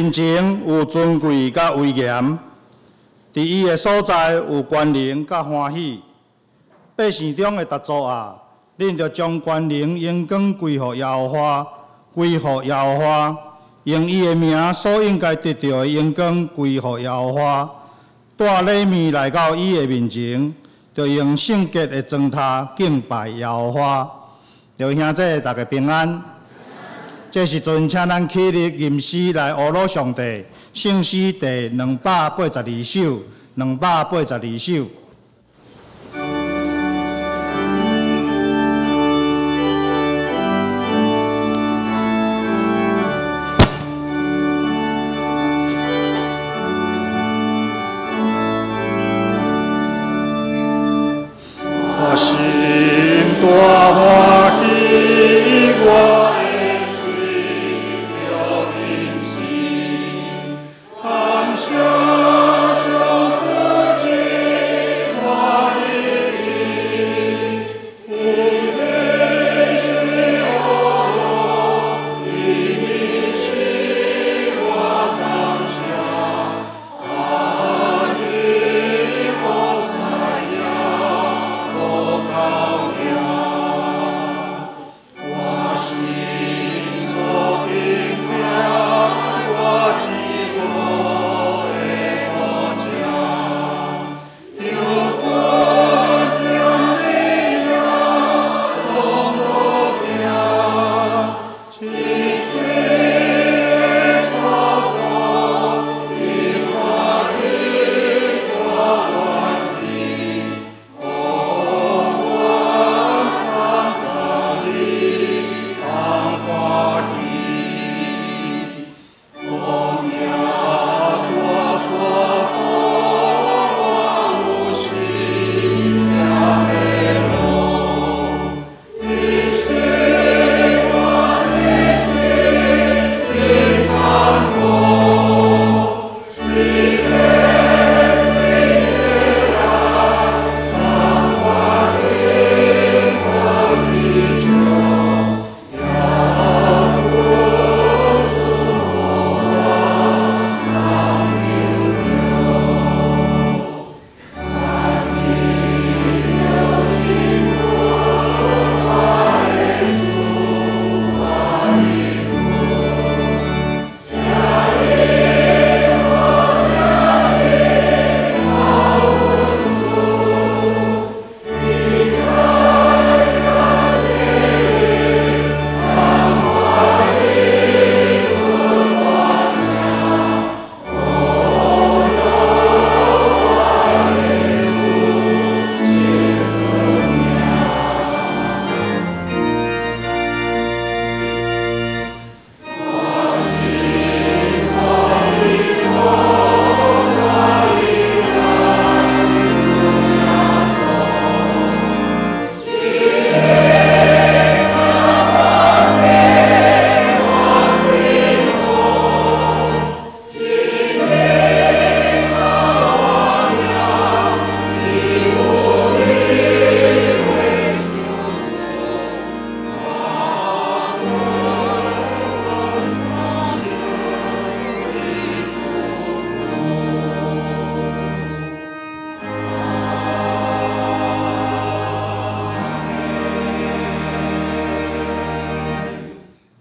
面前有尊貴佮威嚴，佇伊的所在有權能佮歡喜。百姓中的逐族啊，恁著將權能榮光歸予耶和華，歸予耶和華，用伊的名所應該得著的榮光歸予耶和華。帶禮物來到伊的面前，著用聖潔的磚頭敬拜耶和華。各位兄弟，大家平安。這時陣，請咱起立吟詩來阿魯上帝。聖詩第282首，兩百八十二首。我心大歡喜，我的喙著吟詩，感謝上主真大仁義，有禮是阿羅，伊物是我感謝，阿彌陀佛呀，無夠命。我心所敬敬，我至好的國家，有本中你也攏無驚，一喙的草坡，伊歡喜帶阮去，予阮通佮你同歡喜。曠野大山坡，我有心行的路，伊使我時時真艱苦，雖然對的來，但我聽無知足，猶閣祝福我同流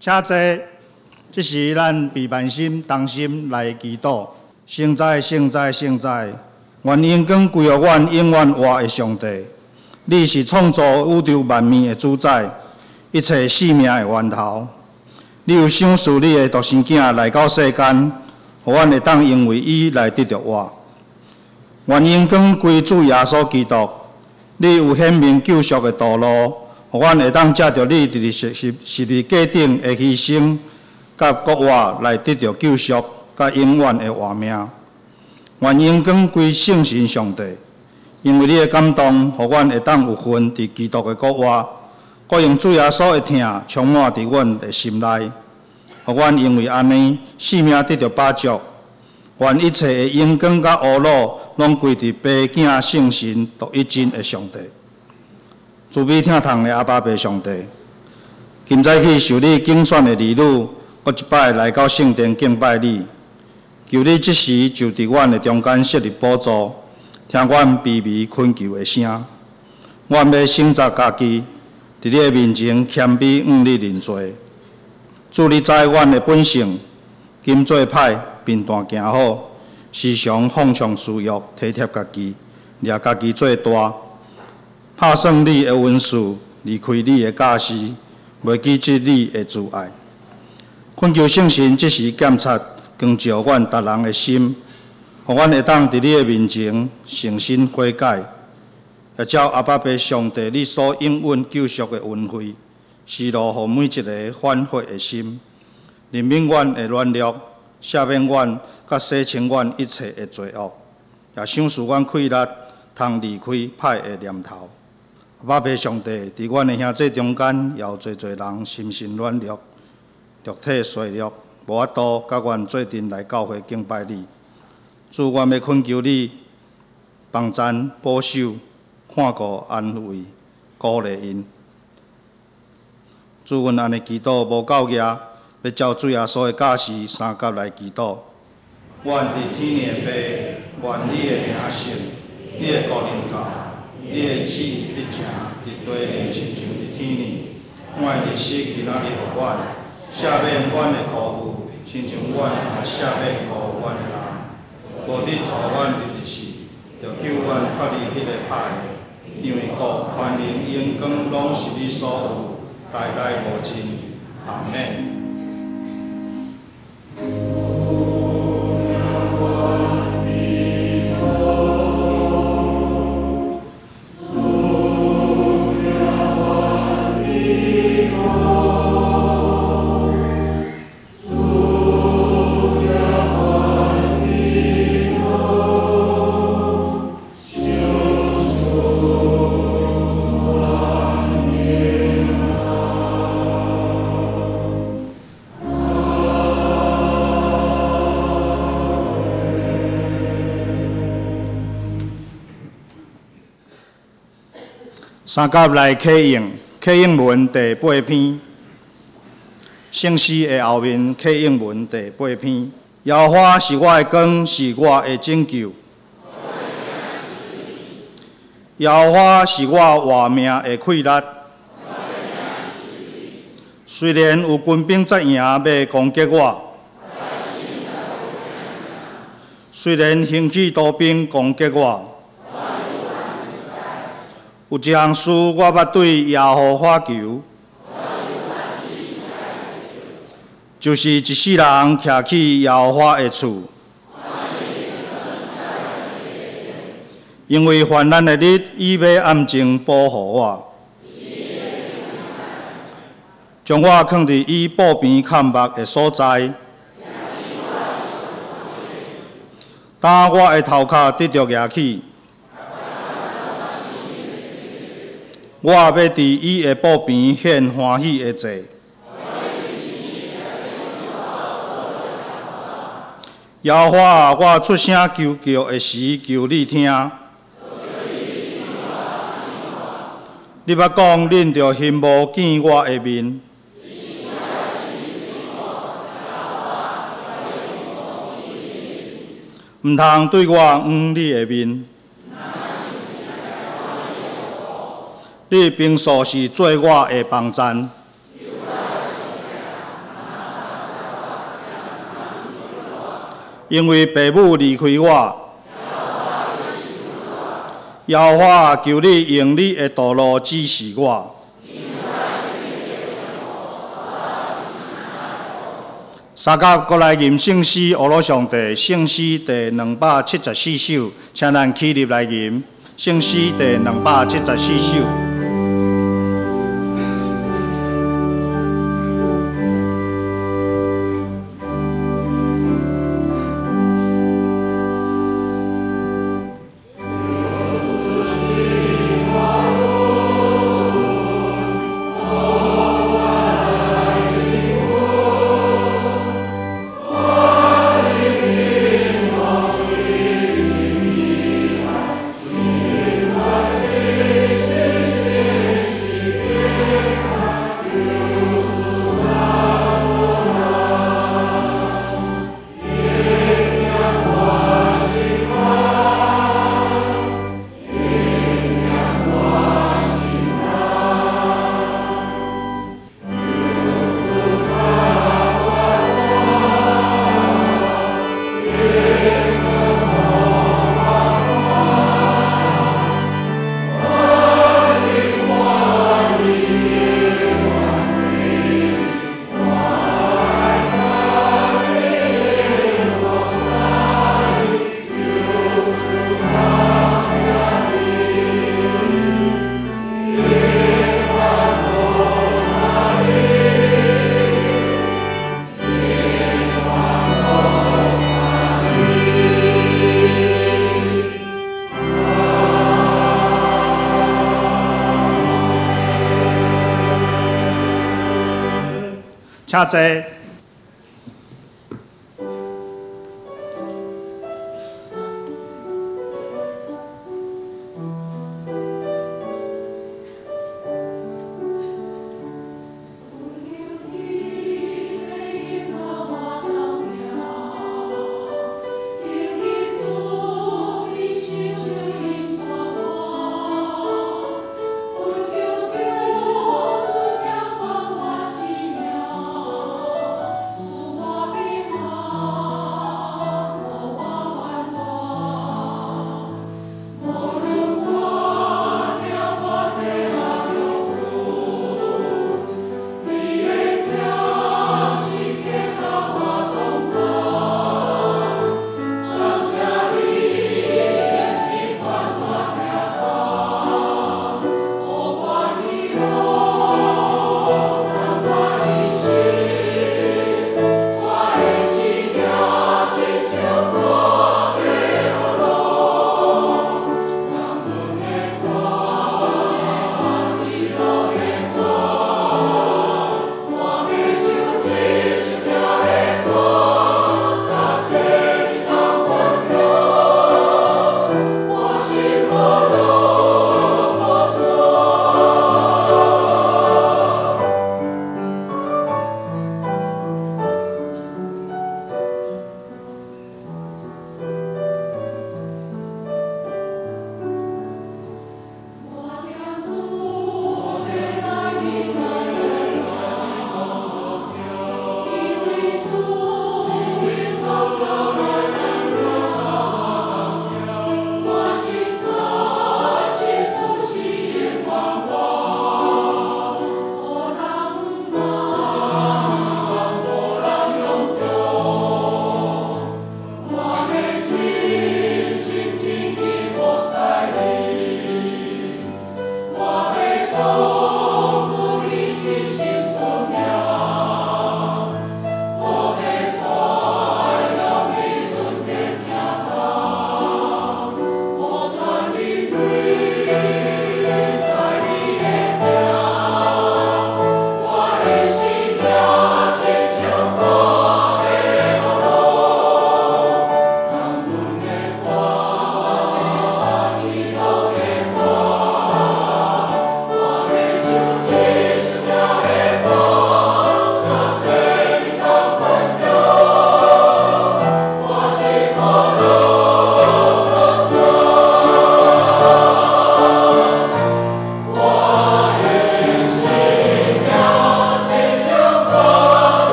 請坐，這時咱閉萬心同心來祈禱。聖哉，聖哉，聖哉！願榮光歸予阮永遠活的上帝。你是創造宇宙萬物的主宰，一切生命的源頭。你有賞賜你的獨生囝來到世間，予阮會當因為伊來得著活。願榮光歸主耶穌基督。你有顯明救贖的道路，予阮會當藉著你佇十字架頂的犧牲，佮復活來得著救贖，佮永遠的活命。願榮光歸聖神上帝，因為你的感動，予阮會當有份佇基督的國活，閣用主耶穌的疼充滿佇阮的心內，予阮因為按呢，性命得著飽足。願一切的榮光佮阿魯，攏歸佇父子聖神獨一真的上帝。慈悲疼痛的阿爸父上帝，今早起受你揀選的兒女，閣一擺來到聖殿敬拜你。求你這時就佇阮的中間設立寶座，聽阮卑微懇求的聲。阮欲省察家己，佇你的面前謙卑向你認罪。主，你知阮的本性，甘做歹，貧惰行好，時常放縱私欲，體貼家己，掠家己做大，拍算你的恩賜，離開你的教示，袂記得你的慈愛。懇求聖神這時檢察，光照阮逐人的心，予阮會當佇你的面前誠心悔改，也照阿爸父上帝你所應允救贖的恩惠，施落予每一个反悔的心，憐憫阮的軟弱，赦免阮，佮洗清阮一切的罪惡，也賞賜阮氣力，通離開歹的念頭。阿爸父上帝，佇阮的兄弟中間，也有濟濟人心神軟弱，肉體衰弱，無法度佮阮做陣來教會敬拜你。主，阮欲懇求你幫贊、保守、看顧、安慰、鼓勵𪜶。主，阮按呢祈禱無夠額，欲照主耶穌的教示相佮來祈禱。阮佇天的父，願你的名聖，你的國臨到，你的旨意得成，佇地裡親像佇天呢。阮的日食今仔日予阮，赦免阮的辜負，親像阮也赦免辜負阮的人。無得帶阮入試，著救阮脫離彼个歹的。因為國、權能、榮光，攏是你所有，代代無盡。阿們。三佮來啟應，啟應文第八篇，聖詩的後面啟應文第八篇。耶和華是我的光，是我的拯救。耶和華是我活命的氣力。雖然有軍兵紮營欲攻擊我，雖然興起刀兵攻擊我，有一項事我捌對耶和華求，就是一世人徛去耶和華的厝，因為患難的日，伊欲暗中保護我，將我囥佇伊布棚崁目的所在，當我的頭殼得著夯起。我欲佇伊的布棚獻歡喜的祭。耶和華啊，我出聲求叫的時，求你聽。你捌講，恁著欣慕見我的面。毋通對我掩你的面。你平素是做我的幫贊，因為父母離開我，耶和華，求你用你的道路指示我。三佮閣來吟聖詩，阿羅上帝聖詩第274首，請咱起立來吟聖詩第274首。請坐。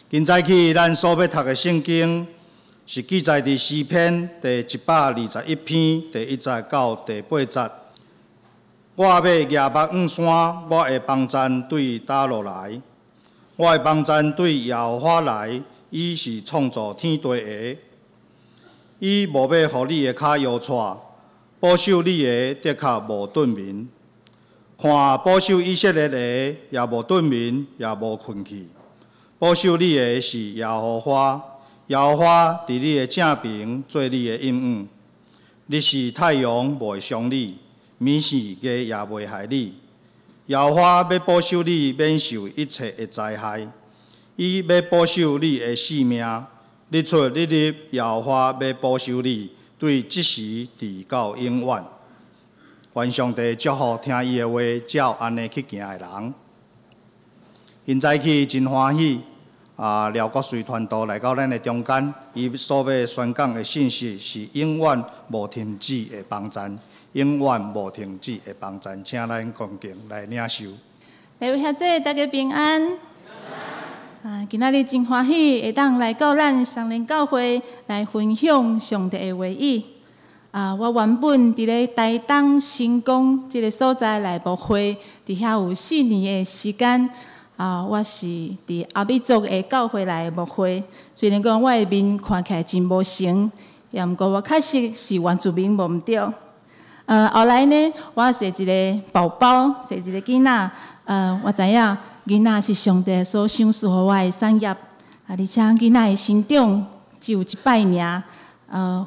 今早起，咱所欲讀的聖經是記載佇詩篇第121篇第一節到第八節。我欲舉目向山，我的幫贊對佗落來？我的幫贊對耶和華來，伊是創造天地的。伊無欲予你的跤搖掣，保守你的的確無頓眠。看保守以色列的，也無頓眠，也無睏去。保守你的是耶和華，耶和華佇你的正爿做你的蔭影。日時太陽袂傷你，暝時月也袂害你。耶和華欲保守你免受一切的災害，伊欲保守你的性命。日出日入，耶和華欲保守你，對這時直到永遠。願上帝祝福聽伊的話，照按呢去行的人。今早起真歡喜，啊，廖國瑞傳道來到咱的中間，伊所欲宣講的信息是永遠無停止的幫贊，永遠無停止的幫贊，請咱恭敬來領受。各位兄弟，大家平安。啊，今仔日真歡喜會當來到咱雙連教會來分享上帝的話語。啊，我原本佇咧台東成功這个所在來牧會，佇遐有4年的時間。啊，我是佇阿美族的教會來牧會。雖然講我的面看起來真無神，也毋過我確實是原住民，無毋對。後來呢，我生一个寶寶，生一个囡仔。我知影囡仔是上帝所賞賜予我的產業。啊，而且囡仔的成長只有一擺爾。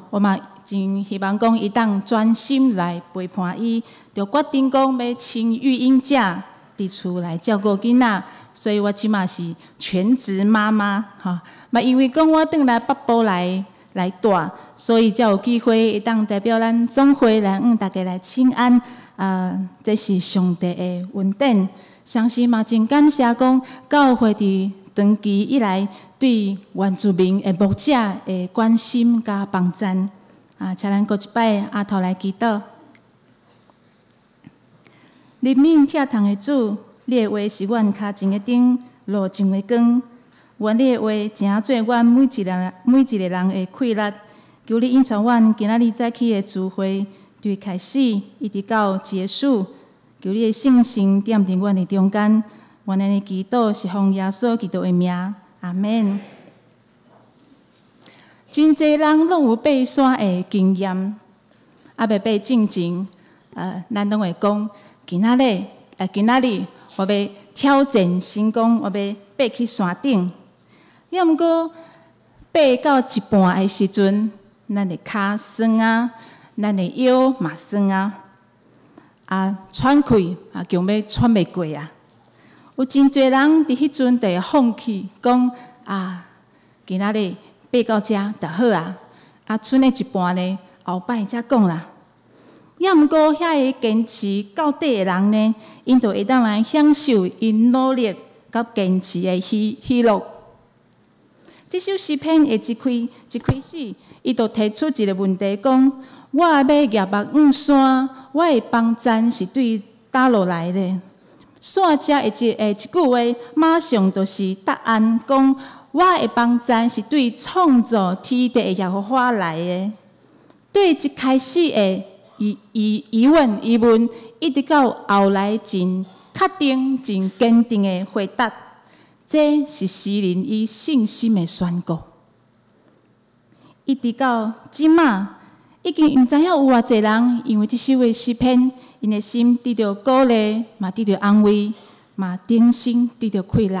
我嘛真希望講伊當專心來陪伴伊，就決定講欲請育嬰假，佇厝來照顧囡仔。所以我這馬是全職媽媽，吼。嘛因為講我轉來北部來住，所以才有機會會當代表咱總會來向大家來請安。啊，這是上帝的恩典，相信嘛真感謝講教會佇長期以來對原住民的牧者的關心佮幫贊。啊，請咱閣一擺阿頭來祈禱。憐憫疼痛的主，你的話是阮跤前的燈，路上的光。願你的話成做阮每一个人的氣力。求你引帶阮今仔日早起的聚會，對開始一直到結束。求你的聖神踮佇阮的中間。阮按呢祈禱是奉耶穌基督的名，阿們。真濟人攏有爬山的經驗，猶未爬進前，咱攏會講，今仔日我欲挑戰成功，我欲爬去山頂。抑毋過爬到一半的時陣，咱的跤酸啊，咱的腰嘛酸啊，啊，喘氣啊，強欲喘袂過啊。有真濟人佇彼陣就會放棄，講啊，今仔日爬到遮就好啊。啊，賰的一半呢，後擺才講啦。抑毋過遐個堅持到底的人呢，𪜶就會當來享受𪜶努力佮堅持的喜樂。這首詩篇的一開始，伊就提出一个問題，講：我欲舉目向山，我的幫贊是對佗落來的？煞接的一句話，馬上就是答案，講我的幫贊是對創造天地的耶和華來的。對一開始的疑問，一直到後來真確定、真堅定的回答，這是詩人伊信心的宣告。一直到這馬，已經毋知影有偌濟人，因為這首的詩篇，𪜶的心得著鼓勵，嘛得著安慰，嘛重新得著氣力。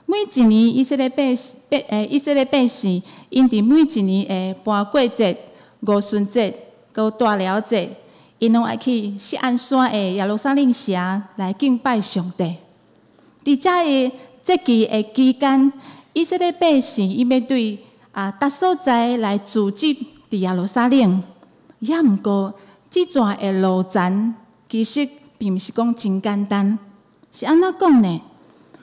每一年以色列百姓，𪜶佇每一年的盤過節、五旬節、閣大寮節，𪜶攏愛去錫安山的耶路撒冷城來敬拜上帝。佇這个節期的期間，以色列百姓𪜶欲對逐所在來聚集佇耶路撒冷。也毋過，這段的路程其實並毋是講真簡單。是按怎講呢？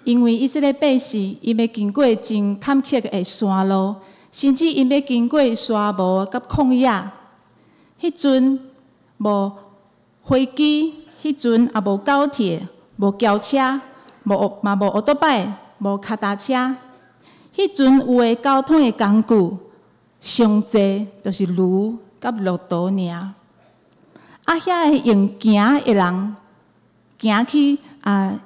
因為以色列百姓𪜶欲經過真坎坷的山路，甚至𪜶欲經過沙漠佮曠野。彼陣無飛機，彼陣也無高鐵、無轎車、無嘛無歐多擺、無跤踏車。彼陣有的交通的工具，上濟就是驢佮駱駝爾。啊，遐个用行的人，行去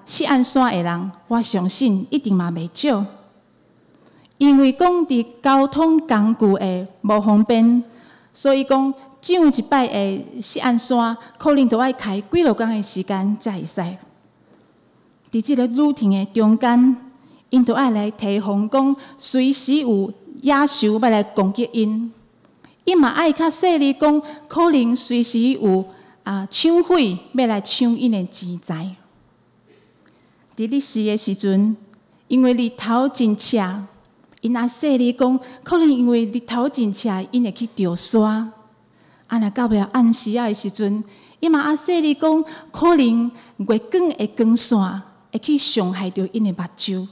錫安山的人，我相信一定嘛袂少。因為講佇交通工具的無方便，所以講上一擺的錫安山，可能都愛開幾落工的時間才會使。佇這个旅程的中間，𪜶都愛來提防講，隨時有野獸欲來攻擊𪜶。𪜶嘛愛較細膩講，可能隨時有搶匪欲來搶𪜶的錢財。佇日時的時陣，因為日頭真赤，𪜶愛細膩講，可能因為日頭真赤，𪜶會去著沙。啊，若到了暗時仔的時陣，𪜶嘛愛細膩講，可能月光的光線會去傷害著𪜶的目睭。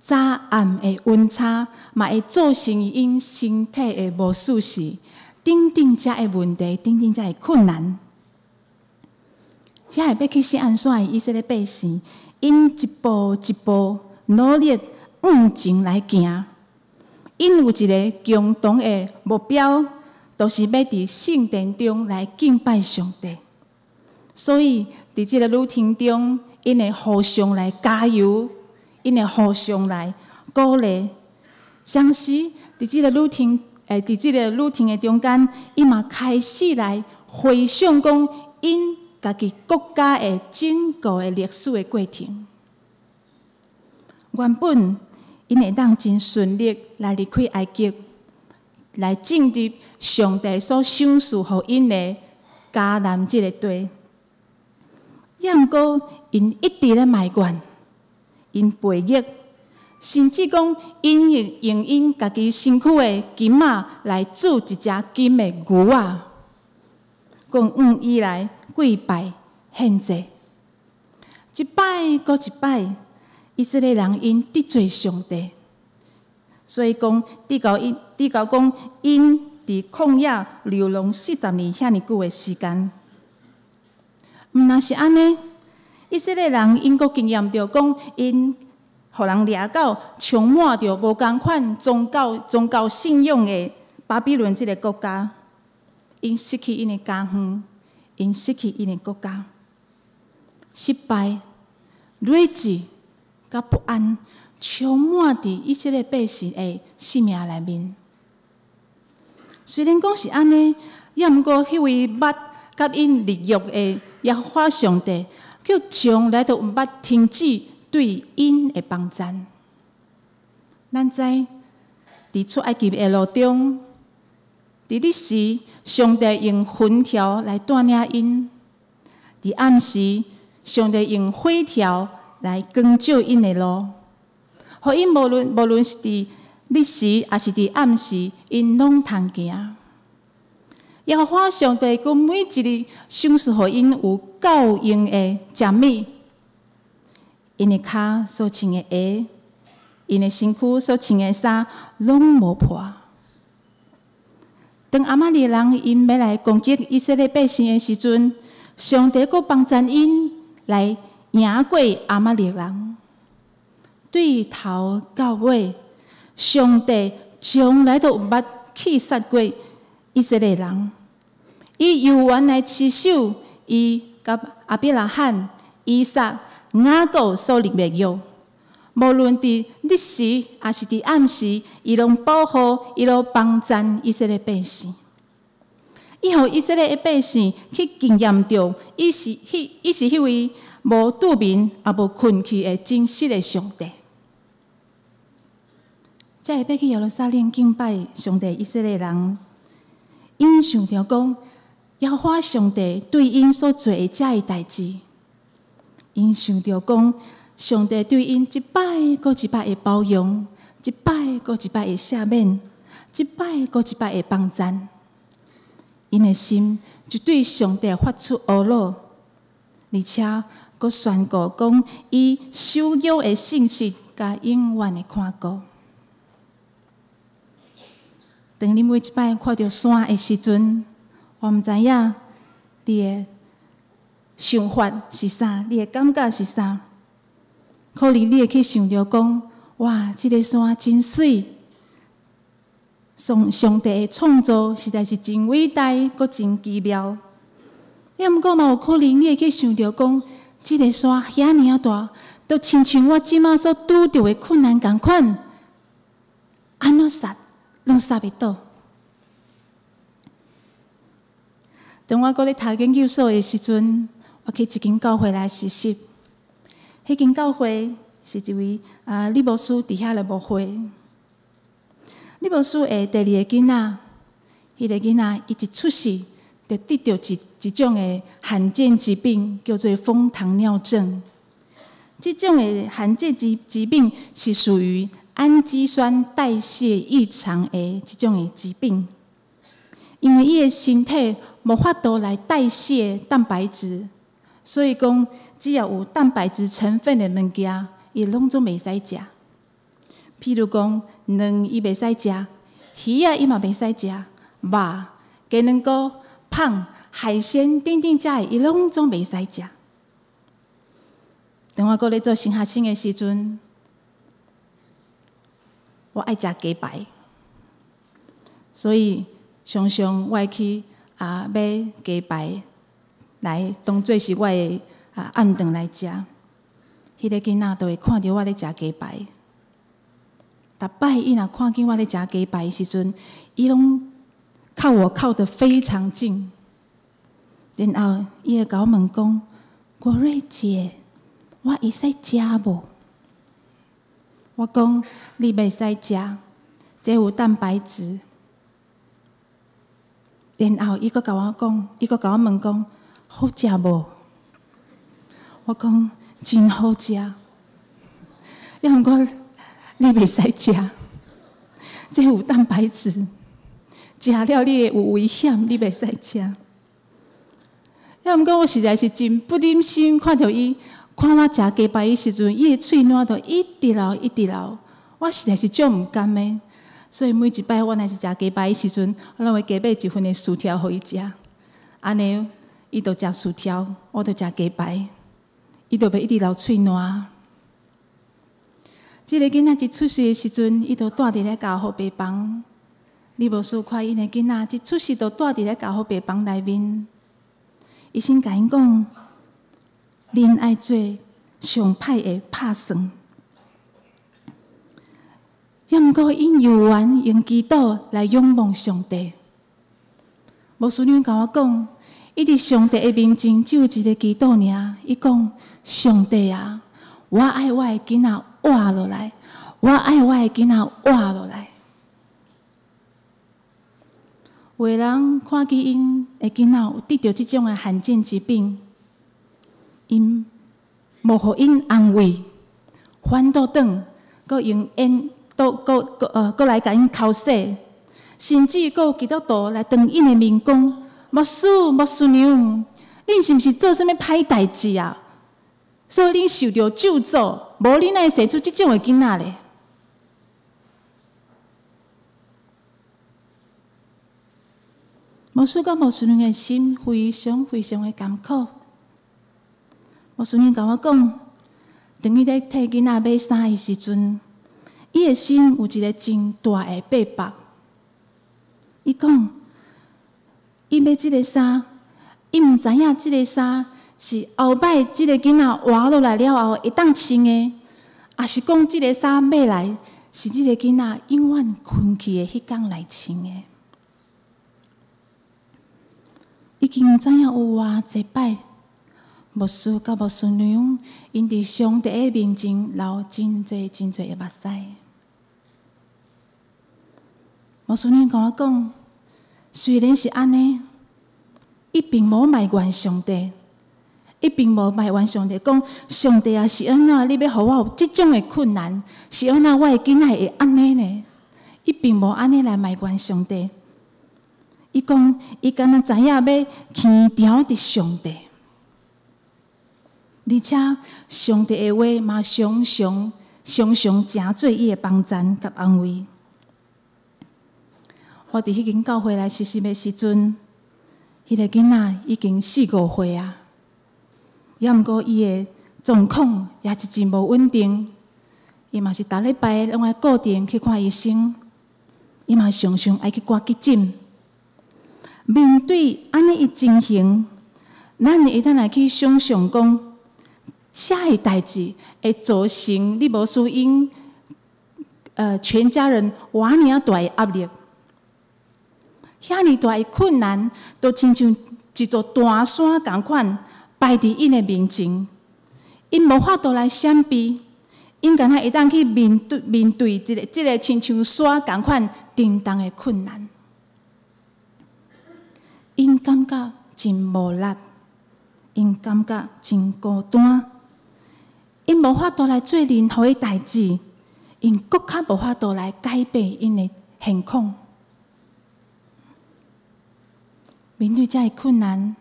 早暗的溫差嘛會造成𪜶身體的無舒適，等等遮的問題，等等遮的困難。遮個欲去錫安山的以色列百姓，𪜶一步一步努力向前來行，𪜶有一个共同的目標。都是欲佇聖殿中來敬拜上帝。所以，佇這个旅程中，𪜶會互相來加油，𪜶會互相來鼓勵。同時，佇這个旅程的中間，𪜶嘛開始來回想講，𪜶家己國家的整個的歷史的過程。原本，𪜶會當真順利來離開埃及，來進入上帝所賞賜予𪜶的迦南這个地。抑毋過，𪜶一直咧埋怨，𪜶背逆，甚至講𪜶用𪜶家己身軀的金仔來鑄一隻金的牛仔，講向伊來跪拜獻祭，一擺閣一擺，以色列人𪜶得罪上帝，所以講，直到講𪜶佇曠野流浪40年遐爾久的時間。毋若是按呢，以色列人𪜶閣經驗著講，𪜶予人掠到充滿著無仝款宗教信仰的巴比倫這个國家，𪜶失去𪜶的家園，𪜶失去𪜶的國家，失敗、累積佮不安，充滿佇以色列百姓的生命內面。雖然講是按呢，抑毋過彼位捌佮𪜶立約的耶和華上帝，卻從來都毋捌停止對𪜶的幫贊。咱知佇出埃及的路中，佇日時，上帝用雲柱來帶領𪜶；佇暗時，上帝用火柱來光照𪜶的路，予𪜶無論是佇日時，抑是佇暗時，𪜶攏通行。耶和華上帝閣每一日賞賜予𪜶有夠用的食物，𪜶的跤所穿的鞋，𪜶的身軀所穿的衫，攏無破。當亞瑪力人𪜶欲來攻擊以色列百姓的時陣，上帝閣幫贊𪜶來贏過亞瑪力人。對頭到尾，上帝從來都毋捌棄殺過以色列人，伊猶原來持守伊佮亞伯拉罕、以撒、雅各所立的約。無論佇日時，抑是佇暗時，伊攏保護，伊攏幫贊以色列百姓。伊予以色列的百姓去經驗著，伊是彼位無拄眠也無睏去的真實的上帝。這个欲去耶路撒冷敬拜上帝以色列人，𪜶想著講，耶和華上帝對𪜶所做的這个代誌，𪜶想著講，上帝對𪜶一擺閣一擺的包容，一擺閣一擺的赦免，一擺閣一擺的幫贊，𪜶的心就對上帝發出懊惱，而且閣宣告講，伊守約的信實佮永遠的看顧。當你每一擺看著山的時陣，我毋知影你的想法是啥，你的感覺是啥？可能你會去想著講：哇，這个山真媠！上帝的創造實在是真偉大，閣真奇妙。抑毋過嘛有可能你會去想著講，這个山遐爾仔大，就親像我這馬所拄著的困難仝款，按怎殺攏殺袂倒。當我閣咧讀研究所的時陣，我去一間教會來實習。彼間教會是一位李牧師佇遐咧牧會。李牧師的第二个囡仔，彼个囡仔伊一出世就得著一種的罕見疾病，叫做楓糖尿症。這種的罕見疾病是屬於氨基酸代謝異常的這種的疾病，因為伊的身體無法度來代謝蛋白質，所以講只要有蛋白質成分的物件，伊攏總袂使食。譬如講卵，伊袂使食；魚仔伊嘛袂使食；肉、雞卵糕、麭、海鮮等等遮的，伊攏總袂使食。當我閣咧做新學生的時陣，我愛食雞排，所以常常我會去買雞排來當做是我的暗頓來食。彼個囡仔就會看著我咧食雞排。逐擺伊若看見我咧食雞排的時陣，伊攏靠我靠得非常近。然後伊會共我問講：國瑞姐，我會使食無？我講你袂使食，這有蛋白質。然後伊閣共我講，伊閣共我問講：好食無？我講真好食。抑毋過你袂使食，這有蛋白質，食了你會有危險，你袂使食。抑毋過我實在是真不忍心看著伊，看我食雞排的時陣，伊的喙瀾就一直流，一直流，我實在是足毋甘的。所以每一擺我若是食雞排的時陣，我攏會加買一份的薯條予伊食。按呢，伊就食薯條，我就食雞排，伊就袂一直流喙瀾。這个囡仔一出世的時陣，伊就蹛佇咧加護病房。你無輸看𪜶的囡仔一出世就蹛佇咧加護病房內面。醫生共𪜶講，恁愛做上歹的拍算。抑毋過𪜶猶原用祈禱來仰望上帝。牧師娘共我講，伊佇上帝的面前只有一个祈禱爾。伊講：上帝啊，我愛我的囡仔活落來，我愛我的囡仔活落來。有的人看見𪜶的囡仔有得著這種的罕見疾病，𪜶無予𪜶安慰，反倒轉，閣用煙，閣閣閣閣來共𪜶剾洗，甚至閣有基督徒來當𪜶的面講：牧師、牧師娘，恁是毋是做啥物歹代誌啊？所以恁受著咒詛，無恁哪會生出這種的囡仔咧？牧師佮牧師娘的心非常非常的艱苦。牧師娘共我講，當伊咧替囡仔買衫的時陣，伊的心有一个真大的逼迫。伊講，伊買這个衫，伊毋知影這个衫是後擺這个囡仔活落來了後會當穿的，抑是講這个衫買來是這个囡仔永遠睏去的彼工來穿的。已經知影有偌濟擺，牧師佮牧師娘，𪜶佇上帝的面前流真濟真濟的目屎。牧師娘共我講，雖然是按呢，伊並無埋怨上帝，伊並無埋怨上帝，講上帝啊，是按怎你欲予我有這種的困難？是按怎我的囡仔會按呢呢？伊並無按呢來埋怨上帝。伊講，伊敢若知影欲牽牢佇上帝，而且上帝的話嘛常常常常成做伊的幫贊佮安慰。我佇彼間教會來實習的時陣，彼个囡仔已經四五歲啊，抑毋過伊的狀況也是真無穩定，伊嘛是逐禮拜攏愛固定去看醫生，伊嘛常常愛去掛急診。面對按呢的情形，咱會當來去想象講，這个代誌會造成你無輸𪜶全家人偌爾仔大的壓力，遐爾大的困難，都親像一座大山仝款擺佇𪜶的面前，𪜶無法度來閃避，𪜶敢若會當去面對面對這个這个親像山仝款沉重的困難。𪜶感覺真無力，𪜶感覺真孤單，𪜶無法度來做任何的代誌，𪜶閣較無法度來改變𪜶的現況。面對這个困難，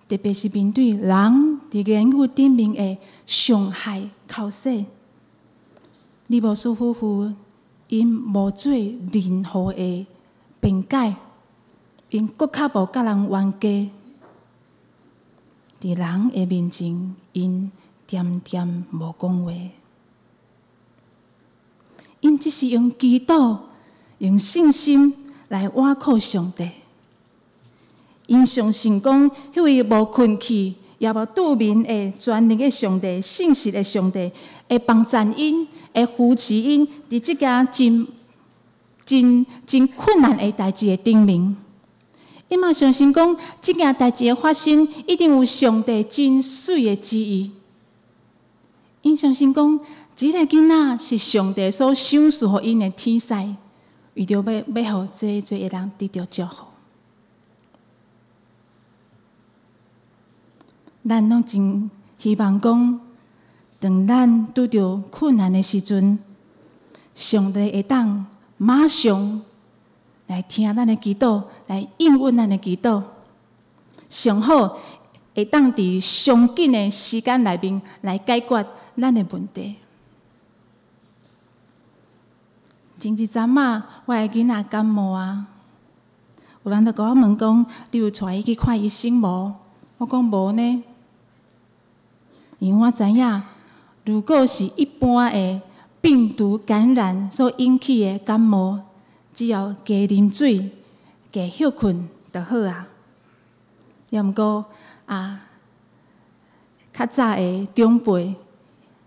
特別是面對人佇言語頂面的傷害、剾洗，李牧師夫婦𪜶無做任何的辯解。𪜶閣較無共人冤家，佇人的面前，𪜶恬恬無講話。𪜶只是用祈禱、用信心來倚靠上帝。𪜶相信講，彼位無睏去，也無拄眠的全能的上帝、信實的上帝，會幫贊𪜶，會扶持𪜶，佇這件真、真、真困難的代誌的頂面。𪜶嘛相信講，這件代誌的發生，一定有上帝真媠的旨意。𪜶相信講，這個囡仔是上帝所賞賜予𪜶的天使，為著欲予濟濟的人得著祝福。咱攏真希望講，當咱拄著困難的時陣，上帝會當馬上來聽咱的祈禱，來應允咱的祈禱。上好會當佇上緊的時間內面來解決咱的問題。前一陣仔，我的囡仔感冒啊，有人就共我問講：你有帶伊去看醫生無？我講無呢。因為我知影，如果是一般的病毒感染所引起的感冒，只要加啉水、加歇睏就好啊。抑毋過啊，較早的長輩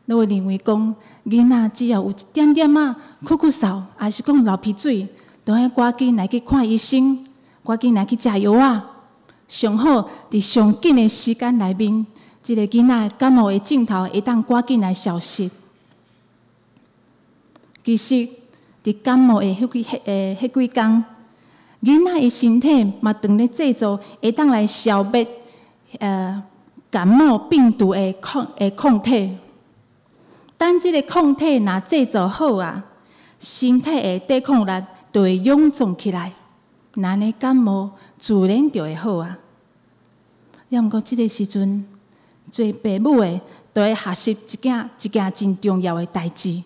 攏會認為講，囡仔只要有一點點仔咳咳嗽，抑是講流鼻水，都愛趕緊來去看醫生，趕緊來去食藥仔。上好佇上緊的時間內面，這個囡仔感冒的症頭會當趕緊來消失。其實，佇感冒的彼幾工，囡仔的身體嘛當咧製造會當來消滅感冒病毒的抗體。等這個抗體若製造好啊，身體的抵抗力就會勇壯起來，若按呢感冒自然就會好啊。抑毋過這個時陣，做爸母的都愛學習一件真重要的代誌，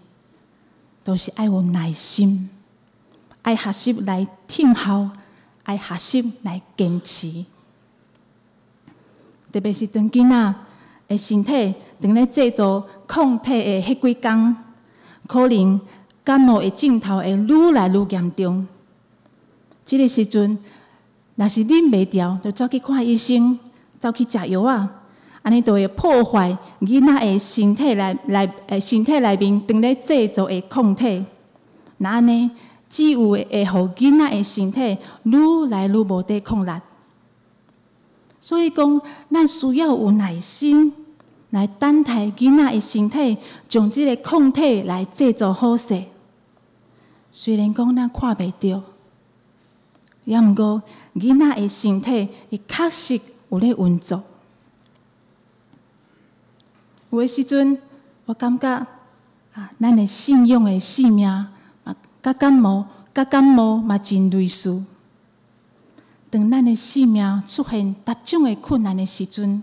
就是愛有耐心，愛學習來聽候，愛學習來堅持。特別是當囡仔的身體當咧製造抗體的彼幾工，可能感冒的症頭會愈來愈嚴重。這個時陣，若是忍袂牢，就走去看醫生，走去食藥仔，按呢就會破壞囡仔的身體內面當咧製造的抗體。若按呢，只有會予囡仔的身體愈來愈無抵抗力。所以講，咱需要有耐心來等待囡仔的身體將這個抗體來製造好勢。雖然講咱看袂著，抑毋過囡仔的身體伊確實有咧運作。有的時陣，我感覺啊，咱的信仰的生命嘛，佮感冒嘛真類似。當咱的生命出現各種的困難的時陣，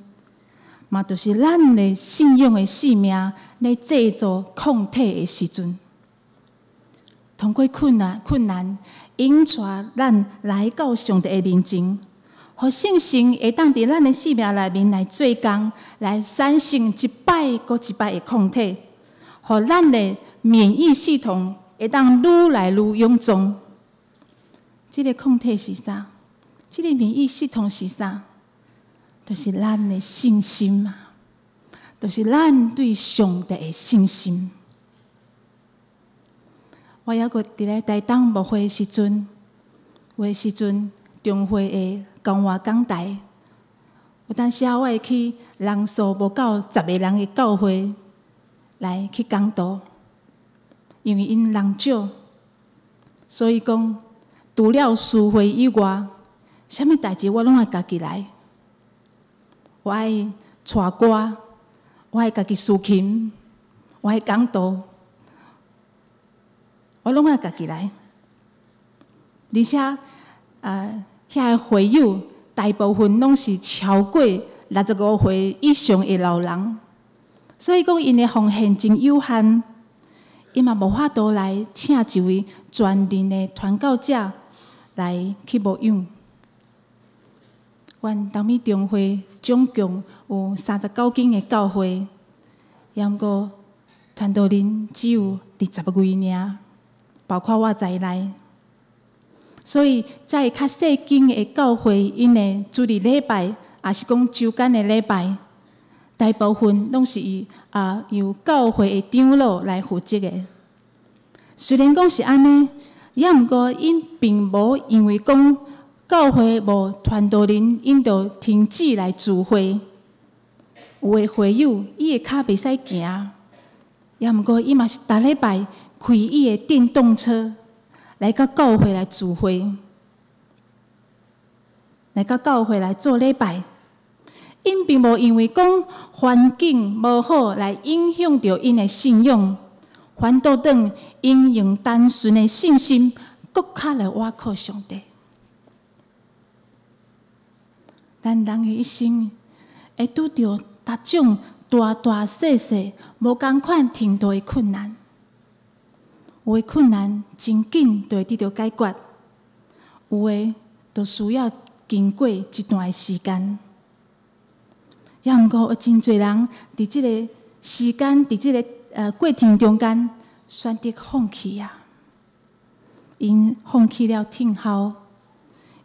嘛就是咱的信仰的生命咧製造抗體的時陣。通過困難，引帶咱來到上帝的面前，予聖神會當佇咱的生命內面來做工，來產生一擺閣一擺的抗體，予咱的免疫系統會當愈來愈勇壯。這個抗體是啥？這個免疫系統是啥？就是咱的信心嘛，就是咱對上帝的信心。我猶閣佇咧台東牧會時陣，有的時陣中會的講話講台，有當時仔我會去人數無夠10個人的教會來去講道，因為𪜶人少，所以講除了司會以外，啥物代誌我攏愛家己來。我愛帶歌，我愛家己司琴，我愛講道，我攏愛家己來。而且，遐个會友大部分攏是超過65歲以上的老人，所以講𪜶的奉獻真有限，𪜶嘛無法度來請一位專任的傳教者來去牧養。阮東米中會總共有39間的教會，抑毋過傳道人只有20位爾，包括我在內。所以遮較細間的教會，𪜶的主日禮拜，抑是講週間的禮拜，大部分攏是以由教會的長老來負責的。雖然講是按呢，也毋過𪜶並無因為講教會無傳道人，𪜶就停止來聚會。有的會友，伊的跤袂使行，也毋過伊嘛是逐禮拜開伊的電動車來到教會來聚會，來到教會來做禮拜。𪜶並無因為講環境無好來影響著𪜶的信仰，反倒轉𪜶用單純的信心，閣較來倚靠上帝。咱人的一生會拄著逐種大大細細無仝款程度的困難，有的困難真緊就會得著解決，有的就需要經過一段的時間。也毋過有真濟人佇這个時間，佇這个過程中間選擇放棄啊！𪜶放棄了等候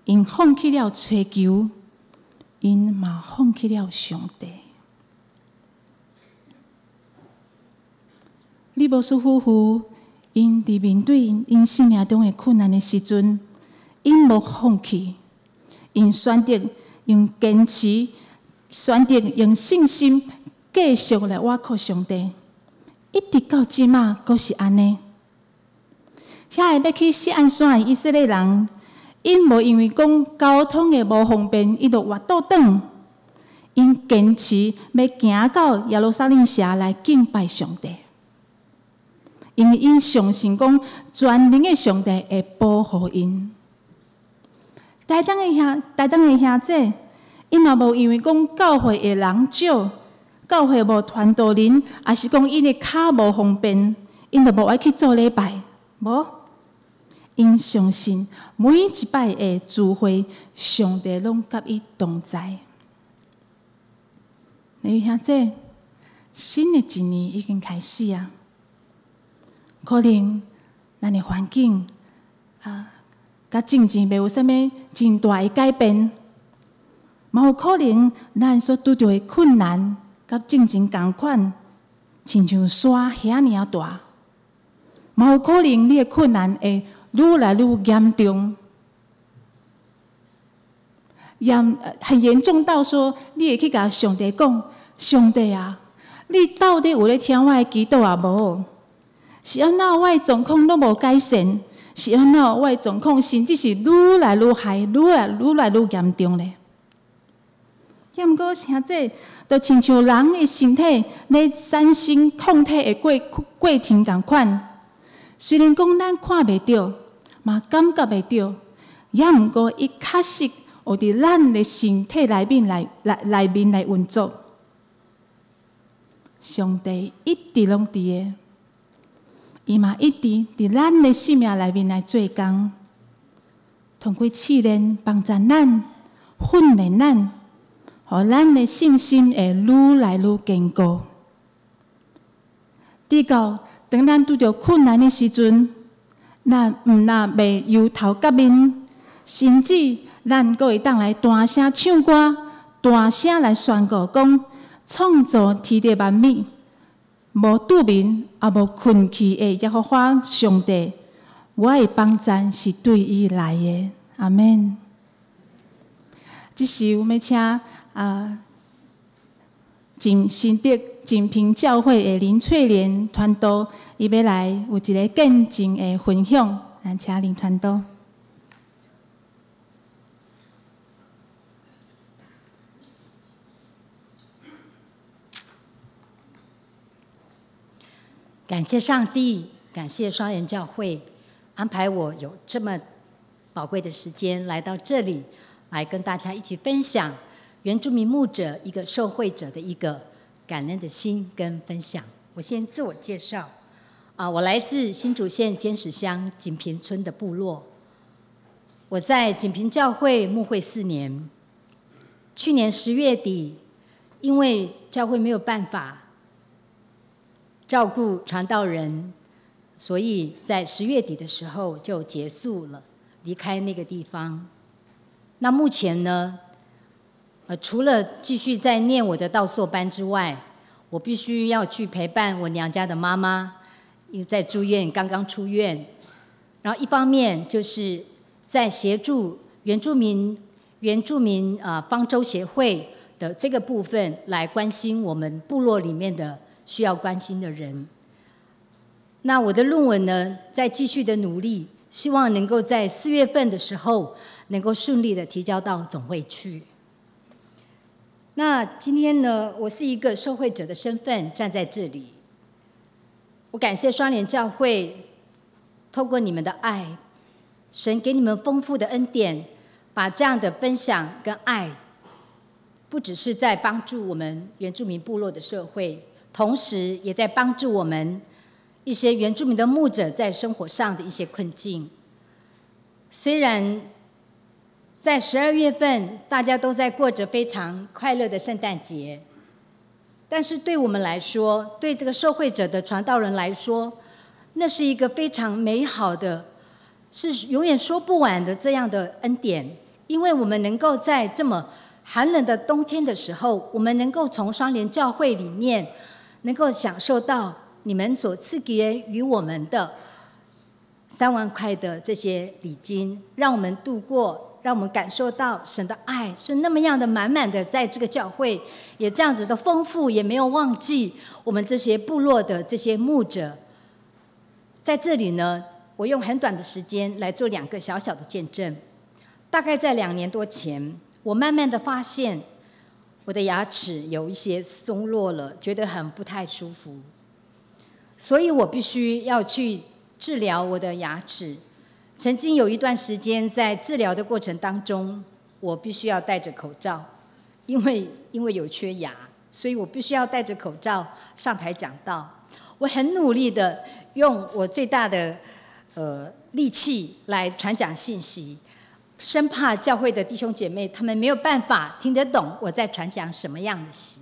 ，𪜶放棄了揣求，𪜶嘛放棄了上帝。李牧師夫婦，𪜶佇面對𪜶生命中的困難的時陣，𪜶無放棄，𪜶選擇用堅持，選擇用信心繼續來倚靠上帝，一直到這馬，閣是按呢。遐个欲去錫安山的以色列人，𪜶無因為講交通的無方便，𪜶就倚倒轉，𪜶堅持欲行到耶路撒冷城來敬拜上帝，因為𪜶相信講全能的上帝會保護𪜶。台東的兄姐，𪜶嘛無因為講教會的人少，教會無傳道人，抑是講𪜶的跤無方便，𪜶就無愛去做禮拜，無。𪜶相信每一擺的聚會，上帝攏佮伊同在。你兄姐，新的一年已經開始啊，可能咱的環境啊，佮進前袂有啥物真大的改變，嘛有可能咱所拄著的困難，佮進前仝款，親像山遐爾仔大，嘛有可能你的困難會愈來愈嚴重，很嚴重到說，你會去共上帝講：上帝啊，你到底有咧聽我的祈禱抑無？是按怎我的狀況攏無改善？是按怎我的狀況甚至是愈來愈害，愈來愈嚴重咧？也毋過兄弟，就親像人的身體咧產生抗體的過程仝款。雖然講咱看袂著，嘛感覺袂著，也毋過伊確實有佇咱的身體內面來運作。上帝一直攏佇个，伊嘛一直佇咱的生命內面來做工，通過試煉幫助咱、訓練咱，予咱的信心會愈來愈堅固。直到當咱拄著困難的時陣，咱毋但袂憂頭結面，甚至咱閣會當來大聲唱歌，大聲來宣告講：創造天地萬物，無拄眠也無睏去的耶和華上帝，我的幫贊是對伊來的。阿們。這時我欲請新竹錦屏教會的林翠蓮傳道，伊欲來有一个見證的分享，咱請林傳道。感謝上帝，感謝雙人教會安排我有這麼寶貴的時間來到這裡，來跟大家一起分享原住民牧者一個受惠者的一個感恩的心跟分享。我先自我介紹，我來自新竹縣尖石鄉錦屏村的部落。我在錦屏教會牧會4年，去年10月底，因為教會沒有辦法照顧傳道人，所以在10月底的時候就結束了，离开那个地方。那目前呢，除了继续在念我的道硕班之外，我必须要去陪伴我娘家的妈妈，因为在住院，刚刚出院。然后一方面就是在协助原住民方舟协会的这个部分来关心我们部落里面的需要关心的人。那我的论文呢，在继续的努力，希望能够在4月份的时候能够顺利的提交到总会去。那今天呢，我是一个受惠者的身份站在这里，我感谢双联教会，透过你们的爱，神给你们丰富的恩典，把这样的分享跟爱，不只是在帮助我们原住民部落的社会，同时也在帮助我们一些原住民的牧者在生活上的一些困境。虽然在12月份，大家都在过着非常快乐的圣诞节，但是对我们来说，对这个受惠者的传道人来说，那是一个非常美好的，是永远说不完的这样的恩典，因为我们能够在这么寒冷的冬天的时候，我们能够从双联教会里面能够享受到你们所赐给予我们的3万块的这些礼金，让我们度过，让我们感受到神的爱是那么样的满满的，在这个教会也这样子的丰富，也没有忘记我们这些部落的这些牧者。在这里呢，我用很短的时间来做两个小小的见证。大概在2年多前，我慢慢的发现我的牙齿有一些松落了，觉得很不太舒服，所以我必须要去治疗我的牙齿。曾经有一段时间，在治疗的过程当中，我必须要戴着口罩，因为有缺牙，所以我必须要戴着口罩上台讲道。我很努力的用我最大的力气来传讲信息，生怕教会的弟兄姐妹他们没有办法听得懂我在传讲什么样的信息。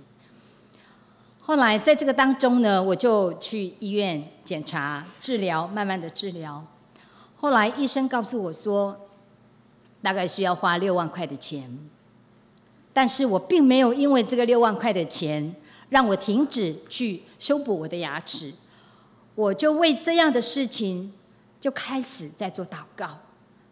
后来在这个当中呢，我就去医院检查、治疗，慢慢的治疗。后来医生告诉我说，大概需要花六万块的钱，但是我并没有因为这个六万块的钱让我停止去修补我的牙齿，我就为这样的事情就开始在做祷告。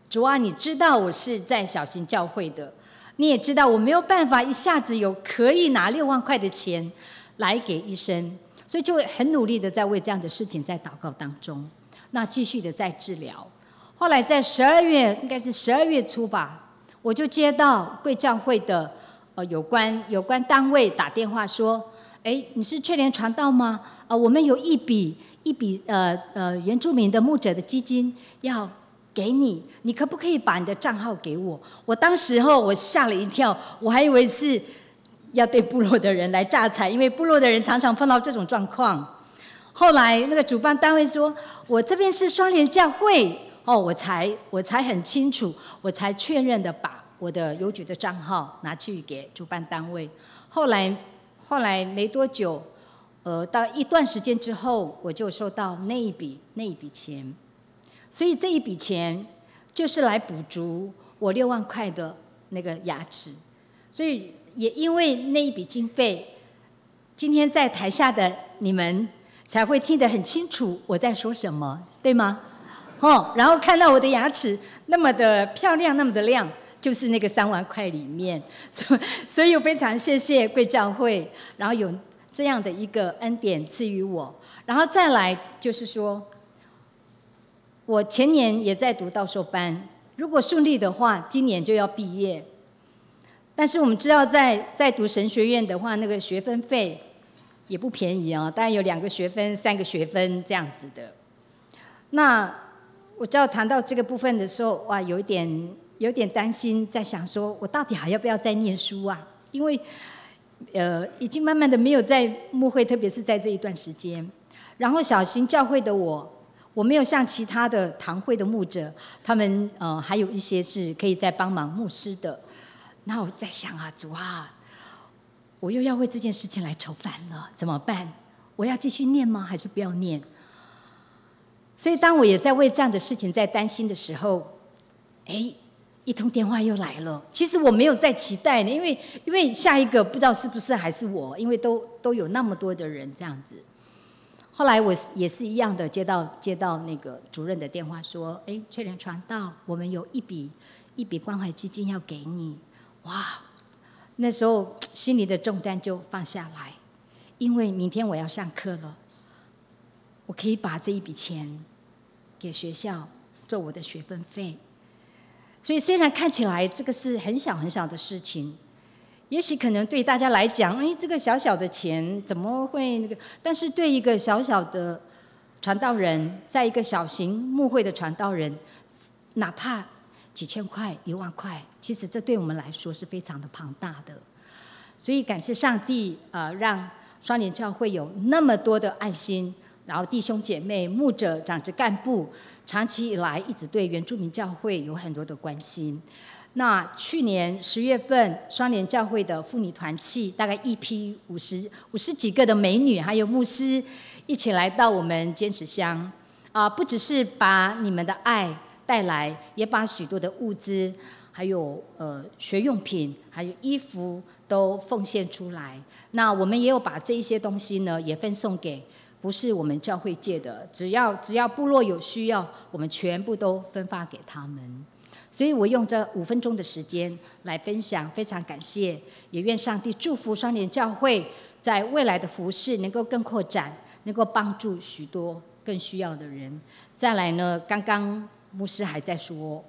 主啊，你知道我是在小型教会的，你也知道我没有办法一下子有可以拿六万块的钱来给医生，所以就很努力的在为这样的事情在祷告当中，那继续的在治疗。后来在十二月，应该是12月初吧，我就接到贵教会的有关单位打电话说：“哎，你是翠莲传道吗？我们有一笔原住民的牧者的基金要给你，你可不可以把你的账号给我？”我当时候我吓了一跳，我还以为是要对部落的人来诈财，因为部落的人常常碰到这种状况。后来那个主办单位说：“我这边是双联教会。”哦，我才很清楚，我才确认的把我的邮局的账号拿去给主办单位。后来没多久，到一段时间之后，我就收到那一笔钱。所以这一笔钱就是来补足我六万块的那个牙齿。所以也因为那一笔经费，今天在台下的你们才会听得很清楚我在说什么，对吗？哦，然后看到我的牙齿那么的漂亮，那么的亮，就是那个三万块里面，所以我非常谢谢贵教会，然后有这样的一个恩典赐予我，然后再来就是说，我前年也在读道硕班，如果顺利的话，今年就要毕业。但是我们知道，在读神学院的话，那个学分费也不便宜啊，大概有两个学分、三个学分这样子的。那我知道谈到这个部分的时候，哇，有点担心，在想说我到底还要不要再念书啊？因为，已经慢慢的没有在牧会，特别是在这一段时间。然后小型教会的我，我没有像其他的堂会的牧者，他们还有一些是可以在帮忙牧师的。那我在想啊，主啊，我又要为这件事情来愁烦了，怎么办？我要继续念吗？还是不要念？所以当我也在为这样的事情在担心的时候，哎，一通电话又来了。其实我没有在期待呢，因为下一个不知道是不是还是我，因为都有那么多的人这样子。后来我也是一样的，接到那个主任的电话说：“哎，翠莲传道，我们有一笔关怀基金要给你。”哇，那时候心里的重担就放下来，因为明天我要上课了，我可以把这一笔钱给学校做我的学分费。所以虽然看起来这个是很小很小的事情，也许可能对大家来讲，哎，这个小小的钱怎么会那个？但是对一个小小的传道人，在一个小型牧会的传道人，哪怕几千块、1万块，其实这对我们来说是非常的庞大的。所以感谢上帝啊，让双联教会有那么多的爱心，然后弟兄姐妹、牧者、长执干部，长期以来一直对原住民教会有很多的关心。那去年10月份，双联教会的妇女团契，大概一批50几个的美女，还有牧师，一起来到我们尖石乡，啊，不只是把你们的爱带来，也把许多的物资，还有学用品，还有衣服都奉献出来。那我们也有把这一些东西呢，也分送给不是我们教会界的，只要部落有需要，我们全部都分发给他们。所以我用这5分钟的时间来分享，非常感谢，也愿上帝祝福双联教会在未来的服事能够更扩展，能够帮助许多更需要的人。再来呢，刚刚牧师还在说，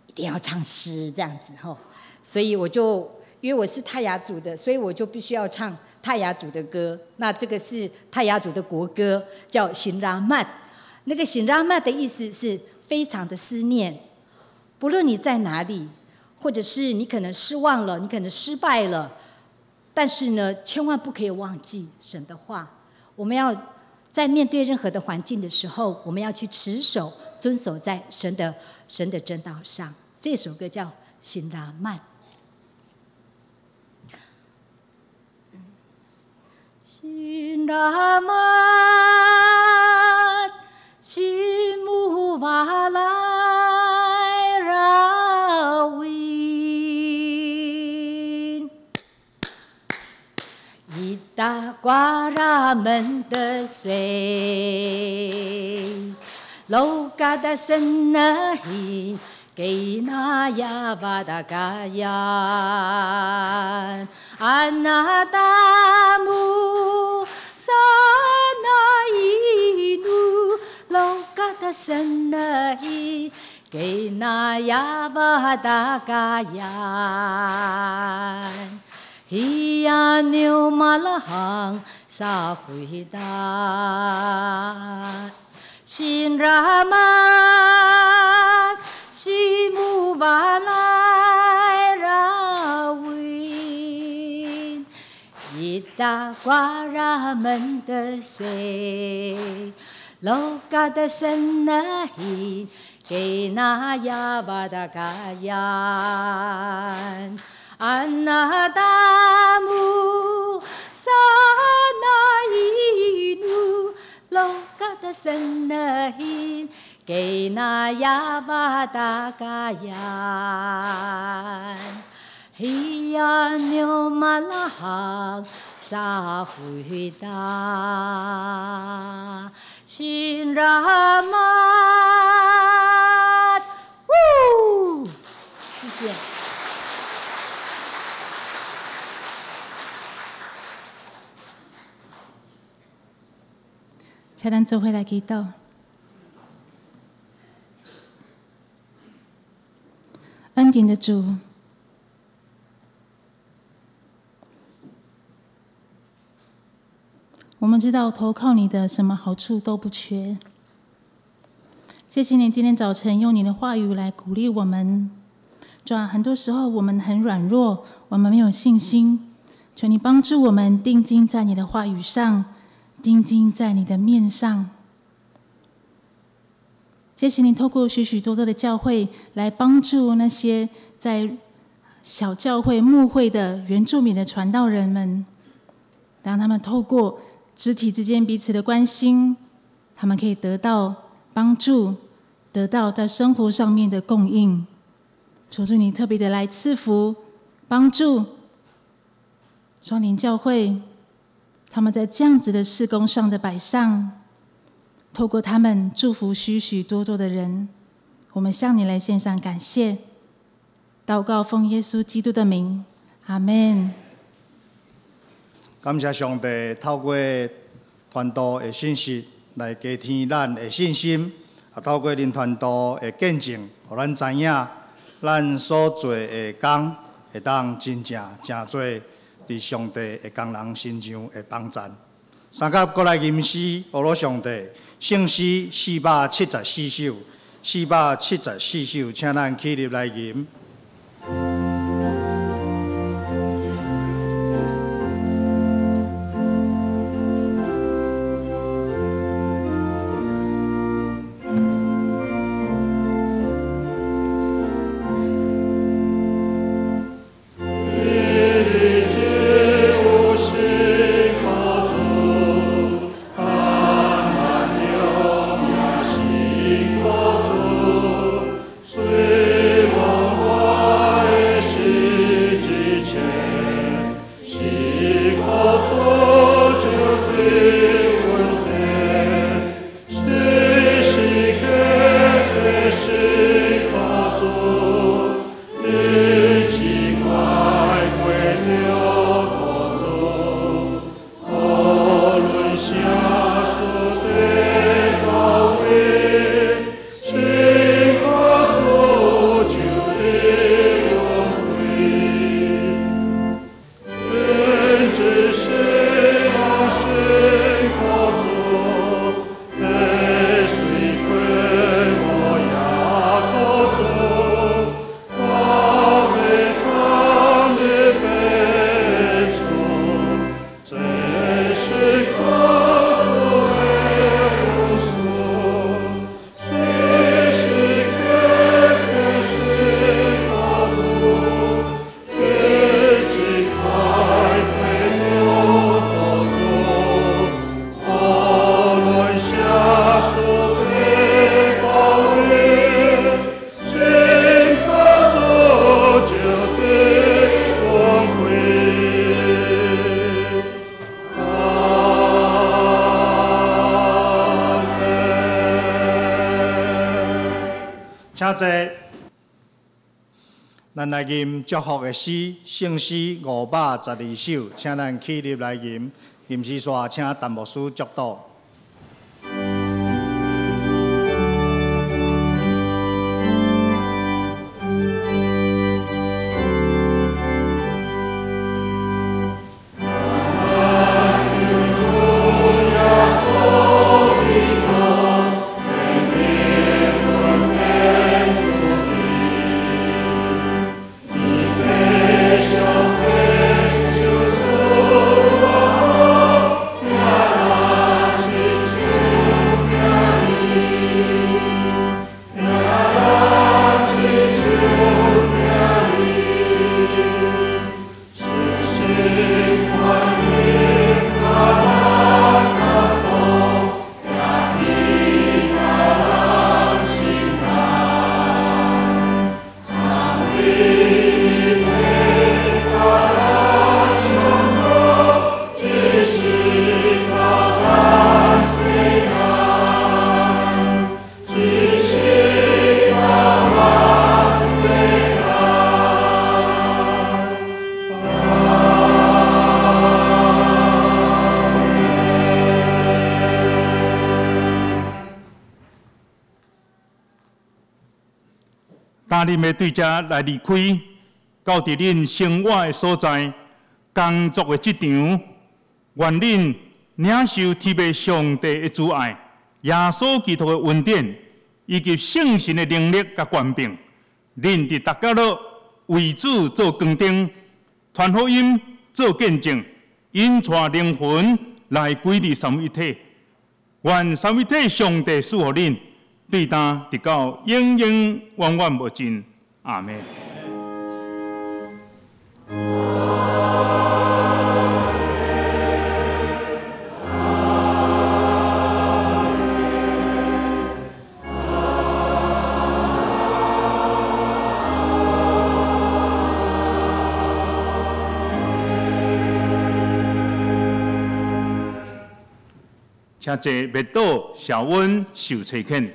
一定要唱诗这样子吼，所以我就因为我是泰雅族的，所以我就必须要唱泰雅族的歌。那这个是泰雅族的国歌，叫《Sinramat》。那个 Sinramat 的意思是非常的思念。不论你在哪里，或者是你可能失望了，你可能失败了，但是呢，千万不可以忘记神的话。我们要在面对任何的环境的时候，我们要去持守、遵守在神的真道上。这首歌叫《Sinramat》。 Sinramat Simuwalay rawin Ita 瓜拉门的水，楼嘎达森那希给那呀巴达嘎呀，安那达木萨那伊努，楼嘎达森那希给那呀巴达嘎呀。咿呀牛马拉行萨回答，Sinramat simuwalay rawin， Ita 瓜拉门的水，楼嘎的森那希给那呀巴达嘎呀。安那达木萨那伊努，楼嘎达森那希给那呀巴达嘎呀，咿呀牛马拉行萨回答，Sinramat，呜，谢谢。请咱做伙来祈祷。恩典的主，我们知道投靠你的，什么好处都不缺。谢谢你今天早晨用你的话语来鼓励我们。主啊，很多时候我们很软弱，我们没有信心，求你帮助我们定睛在你的话语上，定睛在你的面上。谢谢你透过许许多多的教会来帮助那些在小教会牧会的原住民的传道人们，让他们透过肢体之间彼此的关心，他们可以得到帮助，得到在生活上面的供应。求主你特别的来赐福、帮助双灵教会，他们在这样子的事工上的摆上，透过他们祝福许许多多的人。我们向你来献上感谢，祷告奉耶稣基督的名，阿门。感谢上帝透过传道的信息来加添咱的信心，啊，透过恁传道的见证，予咱知影咱所做的工会当真正成做伫上帝的工人身上的帮赞。三甲阁来吟诗，阿罗上帝圣诗474首，474首，请咱起立来吟。请坐。咱来吟祝福的诗，圣诗512首，请咱起立来吟。吟诗煞，请陈牧师祝祷。当恁欲对遮来离开，到伫恁生活的所在、工作的职场，愿恁领受天父上帝的慈爱、耶稣基督的恩典，以及圣神的能力佮权柄。恁伫逐角落为主做光灯，传福音、做见证，引带灵魂来归入三位一体。愿三位一体上帝赐予恁，对今直到永永远远无尽。阿们。請坐滅倒，舍阮受差遣。